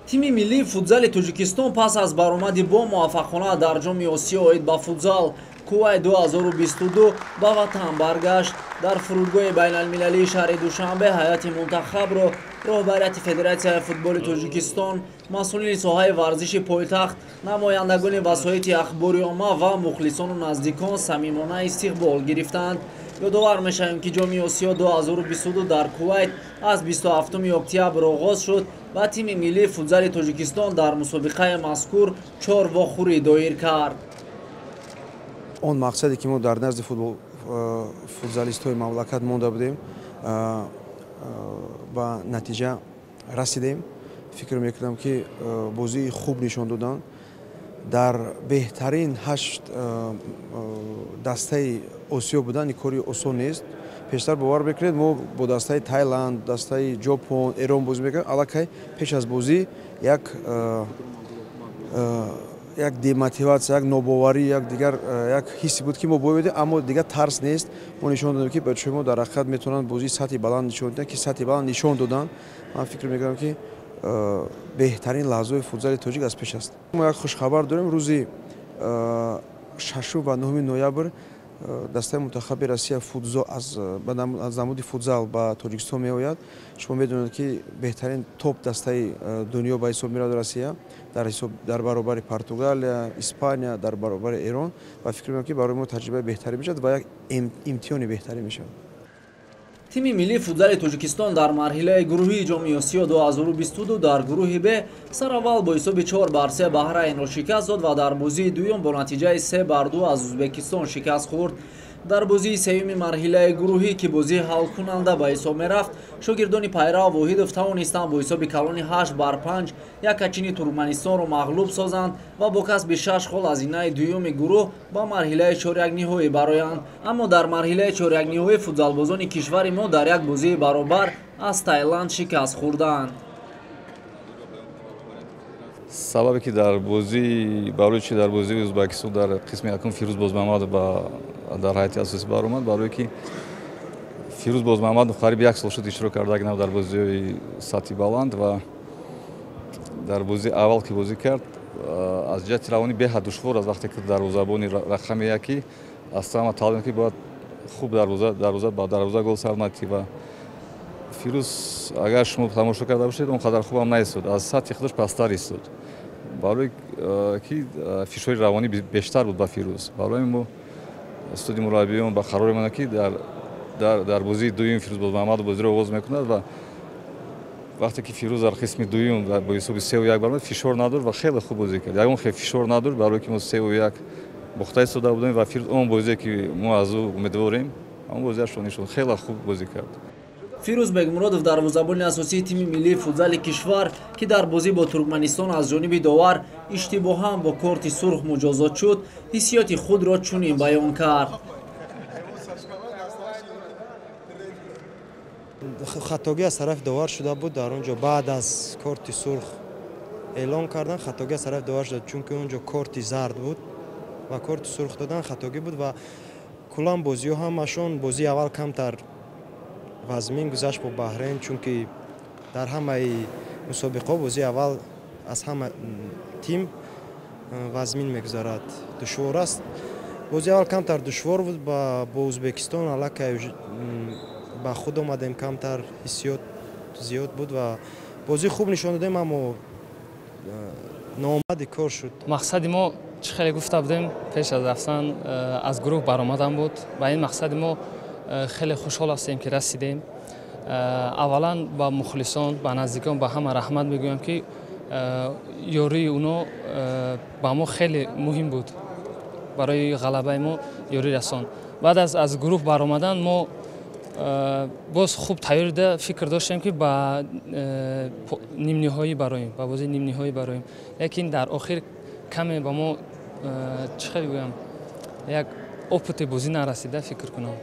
Тими миллии футзали Тоҷикистон пас аз баромади бо муваффақона дар Ҷоми Осиё оид ба футзал Кувайт 2022 ба ватан баргашт. Дар фурудгоҳи байналмилалии шаҳри Душанбе ҳайати мунтахабро роҳбарияти Федератсияи футболи Тоҷикистон, масъулини соҳаи варзиши пойтахт, намояндагони васоити ахбори омма ва мухлисону наздикон самимона истиқбол гирифтанд. Ёдовар мешавем, ки Ҷоми Осиё 2022 дар Кувайт аз 27 октябр оғоз шуд ва тими миллии футзали Тоҷикистон дар мусобиқаи мазкур 4 вохӯрӣ доир кард. Он мақсаде ки мо дар назди футзалистҳои мамлакат монда будем, ба натиҷа расидем. Фикр мекунам, ки бозии хуб нишон доданд. Дар беҳтарин 8 дастаи Осиё будан кори осон нест. Пештар, бовар бикунед, мо бо дастаи Тайланд, дастаи Ҷопон, Эрон бозӣ мекардем. Аллакай пеш аз бозӣ як демотиватсия, як нобоварӣ, як дигар як ҳиссе буд, ки мо бояд, аммо дигар тарс нест. Мо нишон додем, ки бачаҳои мо дар ҳақиқат метавонанд бозии сатҳи баланд нишон диҳанд, ки сатҳи баланд нишон доданд. Ман фикр мекунам, ки беҳтарин лаҳзаҳои футзали тоҷик аз пеш аст. Мо як хушхабар дорем: рӯзи 6 ва 9 ноябр дастаи мунтахаби Россия аз намуди футзал ба Тоҷикистон меояд. Шумо медонед, ки беҳтарин топ дастаи дунё ба ҳисоб меравад Россия, дар баробари Португалия, Испания, дар баробари Эрон, ва фикр мекунам, ки барои мо таҷрибаи беҳтарин мешавад ва як имтиҳони беҳтарин мешавад. Тими миллии футзали Тоҷикистон дар марҳилаи гурӯҳии Ҷоми Осиё 2022 дар гурӯҳи Б сараввал бо ҳисоби 4-3 Баҳрайнро шикаст дод ва дар бозии дуюм бо натиҷаи 3-2 аз Ӯзбекистон шикаст хӯрд. Дар бозии сеюми марҳилаи гурӯҳӣ, ки бозии ҳалкунанда ба ҳисоб мерафт, шогирдони Пайрав Воҳидов тавонистанд бо ҳисоби калони 8-5 якачини Туркманистонро мағлуб созанд ва бо касби 6 хол аз зинаи дуюми гурӯҳ ба марҳилаи чорякниҳоӣ бароянд. Аммо дар марҳилаи чорякниҳоӣ футзалбозони кишвари мо дар як бозии баробар аз Тайланд шикаст хӯрданд. Сабабе ки дар бозӣ, барои чи дар бозии Ӯзбекистон дар қисми якум Фирӯз Бозмаҳмадов дар ҳайати асосӣ баромад, барое ки Фирӯз Бозмаҳмадов қариб як сол шуд иштирок карда нав дар бозиҳои сатҳи баланд, ва дар бозии аввал ки бозӣ кард, аз ҷиҳати равонӣ беҳад душвор аст, вақте ки дарвозабони рақами якӣ аз ҳама талаб ки бояд хуб дарвоза ба дарвоза гол сар натӣ. Ва Фирӯз, агар шумо тамошо карда бошед, он қадар хубам наистод, аз сатҳи худаш пасттар истод, барои ки фишори равонӣ бештар буд ба Фирӯз. Барои мо устоди мураббиён ба қарор омаданд, ки дар бозии дуюм Фирӯз Бозмаҳмадов бозиро оғоз мекунад, ва вақте ки Фирӯз дар қисми дуюм бо ҳисоби 3-1 баромад, фишор надошт ва хеле хуб бозӣ кард. Ягон хел фишор надошт, барое ки мо 3-1 бохта истода будем, ва Фирӯз он бозие ки мо аз ӯ умедворем, он бозиашро нишон, хеле хуб бозӣ кард. Фирӯз Бегмуродов, дарвозабони асосии тими миллии футзали кишвар, ки дар бозӣ бо Туркманистон аз ҷониби довар иштибоҳан бо корти сурх муҷозот шуд, ҳиссиёти худро чунин баён кард. Хатогӣ аз тарафи довар шуда буд дар он ҷо. Баъд аз корти сурх эълон кардан, хатогӣ аз тарафи довар шуда, чунки он ҷо корти зард буд ва корти сурх додан хатогӣ буд. Ва куллан бозиҳо ҳамашон, бозии аввал камтар вазмин гузашт бо Баҳрайн, чунки дар ҳамаи мусобиқаҳо бозии аввал аз ҳама тим вазмин мегузарад, душвор аст. Бозии аввал камтар душвор буд, бо Ӯзбекистон аллакай ба худ омадем, камтар ҳиссиёт зиёд буд ва бозии хуб нишон додем, аммо ноомади кор шуд. Мақсади мо, чӣ хеле гуфта будем, пеш аз рафтан аз гурӯҳ баромадан буд. Ба ин мақсади мо хеле хушҳол ҳастем, ки расидем. Аввалан ба мухлисон, ба наздикон, ба ҳама раҳмат мегӯям, ки ёрии оно ба мо хеле муҳим буд, барои ғалабаи мо ёрӣ расон. Баъд аз гурӯҳ баромадан мо боз хуб тайёрида фикр доштем, ки ба нимниҳоӣ бароем, ба бозии нимниҳоӣ бароем, лекин дар охир каме ба мо, чӣ хеле гӯям, як опыти бозӣ нарасида, фикр кунам.